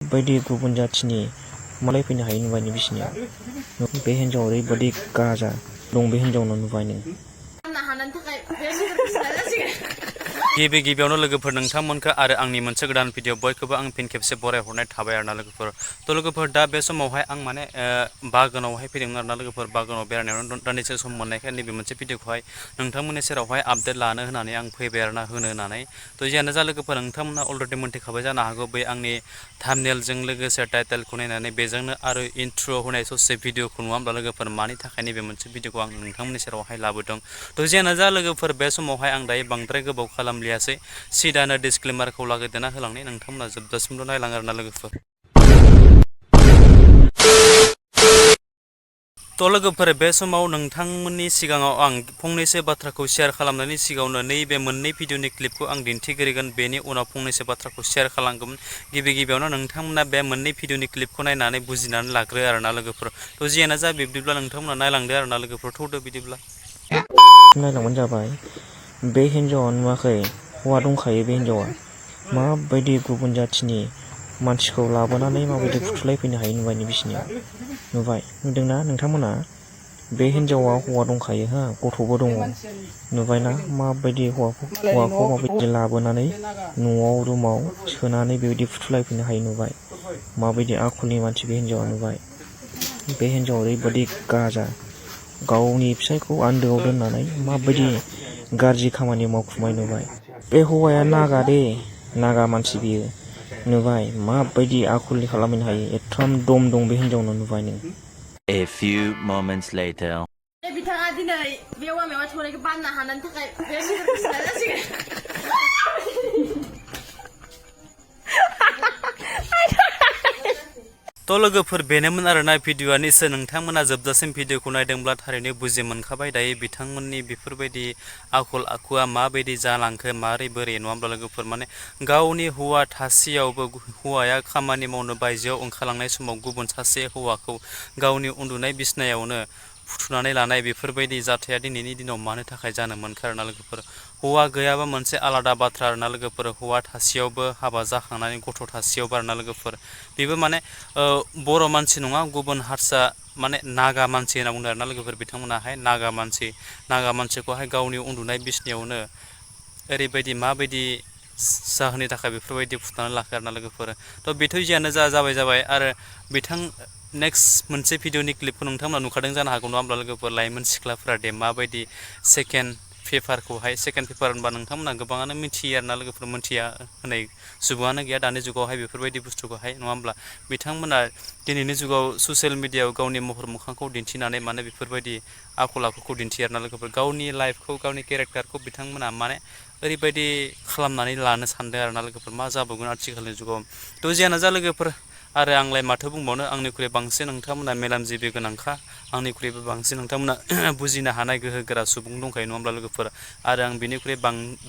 माबायदि गुबुन जाथिनि मालाय फैनो हायो नुबाय नों बिसिनियाव बे हिन्जाव ओरैबायदि गाजा दं बे हिन्जावनाव नुबाय नों गिबि गिबियावनो लोगोफोर नोंथांमोनखौ आरो आंनि मोनसे गोदान भिडिअ बयखौबो आं फिन खेबसे बरायहरनाय थाबाय आरोना लोगोफोर थ' लोगोफोर दा बे समावहाय आं माने बागानावहाय फैदोंमोन आरोना लोगोफोर बागानाव बेरायनायावनो दान्दिसे सम मोननायखाय नैबे मोनसे भिडिअखौहाय नोंथांमोननि सेरावहाय आपडेट लानो होनानै आं फैबाय आरोना होनो होनानै थ' जियानो जा लोगोफोर नोंथांमोना अलरेडि मोनथिखाबाय जानो हागौ बै आंनि थाम्बनेलजों लोगोसे टाइटेलखौ नायनानै बेजोंनो आरो इन्ट्र' होनाय ससे भिडिअखौ नङा होमब्ला लोगोफोर मानि थाखाय नैबे मोनसे भिडिअखौ आं नोंथांमोननि सेरावहाय लाबोदों थ' जियानो जा लोगोफोर बे समावहाय आं दायो बांद्राय गोबाव खालामलियासै सिदानो डिसक्लेमारखौ लागोदेरना होलांनाय नोंथांमोना जोबजासिमल' नायलां आरोना लोगोफोर थ' लोगोफोर बे समाव नोंथांमोननि सिगाङाव आं फंनैसो बाथ्राखौ शेयार खालामनायनि सिगाङावनो नैबे मोननै भिडिअनि क्लिपखौ आं दिन्थिग्रोगोन बेनि उनाव फंनैसो बाथ्राखौ शेयार खालामगोन गिबि गिबियावनो नोंथांमोना बे मोननै भिडिअनि क्लिपखौ नायनानै बुजिनानै लाग्रो आरोना लोगोफोर थ' जियानो जा बिब्दिब्ला नोंथांमोना नायलांदो आरोना लोगोफोर थौदो बिदिब्ला नायलांबानो जाबाय बे हिन्जावा नुवाखै हौवा दंखायो बे हिन्जावा माबायदि गुबुन जाथिनि मानसिखौ लाबोनानै माबायदि फुथुलायफैनो हायो नुबाय नों बिसिनियाव नुबाय नुदोंना नोंथांमोना बे हिन्जावा हौवा दंखायो हा गथ'बो दङ नुबायना माबायदि हौवाखौ माबायदि लाबोनानै न'आव रुमाव सोनानै बेबायदि फुथुलायफैनो हायो नुबाय माबायदि आखलनि मानसि बे हिन्जावा नुबाय बे हिन्जावा ओरैबायदि गाजा गावनि फिसायखौ आन्दोआव दोननानै माबायदि गाज्रि खामानि मावखुमाय नुबाय बे हौवाया नागा दे नागा मानसि बियो नुबाय माबायदि आखलनि खालामनो हायो एथ'म दम दं बे हिन्जावनाव नुबाय नों A few moments later. बिथाङा दिनै बे औवा मेवा थौनायखौ बाननो हानायनि थाखाय बे बेदरखौ सिननाय जासिगोन थ' लोगोफोर बेनोमोन आरोना भिडिअआ निसै नोंथांमोना जोबजासिम भिडिअखौ नायदोंब्ला थारैनो बुजि मोनखाबाय दायो बिथांमोननि बेफोरबायदि आखल आखुआ माबायदि जालांखो मारै बोरै नङा होमब्ला लोगोफोर माने गावनि हौवा थासेयावबो हौवाया खामानि मावनो बायजोआव ओंखारलांनाय समाव गुबुन सासे हौवाखौ गावनि उन्दुनाय बिसनायावनो फुथुनानै लानाय बेफोरबायदि जाथाया दिनैनि दिनाव मानो थाखाय जानो मोनखो आरोना लोगोफोर हौवा गैयाबा मोनसे आलादा बाथ्रा आरोना लोगोफोर हौवा थासेयावबो हाबा जाखांनानै गथ' थासेयावबो आरोना लोगोफोर बेबो माने बर' मानसि नङा गुबुन हारसा माने नागा मानसि होनना बुंदों आरोना लोगोफोर बिथांमोनाहाय नागा मानसिखौहाय गावनि उन्दुनाय बिसनायावनो ओरैबायदि माबायदि जाहोननि थाखाय बेफोरबायदि फुथुनानै लाखो आरोना लोगोफोर थ' बेथ' जियानो जाबाय आरो बिथां नेक्स्ट मोनसे भिडिअनि क्लिपखौ नोंथांमोना नुखादों जानो हागौ नङा होमब्ला लोगोफोर लाइमोन सिख्लाफोरा दे माबायदि सेकेन्ड पेपार होनबा नोंथांमोना गोबाङानो मिथियो आरोना लोगोफोर मिथिया होनाय सुबुङानो गैया दानि जुगावहाय बेफोरबायदि बुस्थुखौहाय नङा होमब्ला बिथांमोना दिनैनि जुगाव ससियेल मिडियायाव गावनि महर मोखांखौ दिन्थिनानै माने बेफोरबायदि आखल आखुखौ दिन्थियो आरोना लोगोफोर गावनि लाइफखौ गावनि केरेक्टारखौ बिथांमोना माने ओरैबायदि खालामनानै लानो सानदों आरोना लोगोफोर मा जाबावगोन आथिखालनि जुगाव थ' जियानो जा लोगोफोर आरो आंलाय माथो बुंबावनो आंनिख्रुइ बांसिन नोंथांमोना मेलेमजिबि गोनांखा आंनिख्रुइबो बांसिन नोंथांमोना बुजिनो हानाय गोहो गोरा सुबुं दंखायो नङा होमब्ला लोगोफोर आरो आं बिनिख्रुइ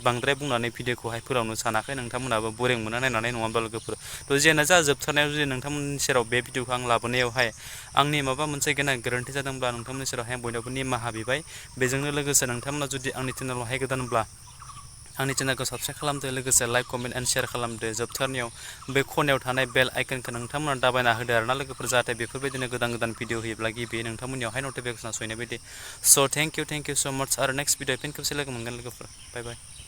बांद्राय बुंनानै भिडिअखौहाय फोलावनो सानाखै नोंथांमोनाबो बरिं मोना नायनानै नङा होमब्ला लोगोफोर थ' जियानो जा जोबथारनायाव जुदि नोंथांमोननि सेराव बे भिडिअखौ आं लाबोनायावहाय आंनि माबा मोनसे गोरोन्थि जादोंब्ला नोंथांमोननि सेरावहाय बयनावबो निमाहा बिबाय बेजोंनो लोगोसे नोंथांमोना जुदि आंनि चेनेलावहाय गोदानब्ला आंनि चेनेलखौ साबस्क्राइब खालामदो लोगोसे लाइक कमेन्ट एन्ड शेयार खालामदो जोबथारनायाव बे खनायाव थानाय बेल आइकनखौ नोंथांमोना दाबायना होदो आरोना लोगोफोर जाहाथे बेफोरबायदिनो गोदान भिडिअ होयोब्ला गिबि नोंथांमोननियावहाय नटिफिकेसना सहैनाय बायदि स' थेंक इउ स' माच आरो नेक्स्ट भिडिअ फिन खेबसे लोगो मोनगोन लोगोफोर बाय बाय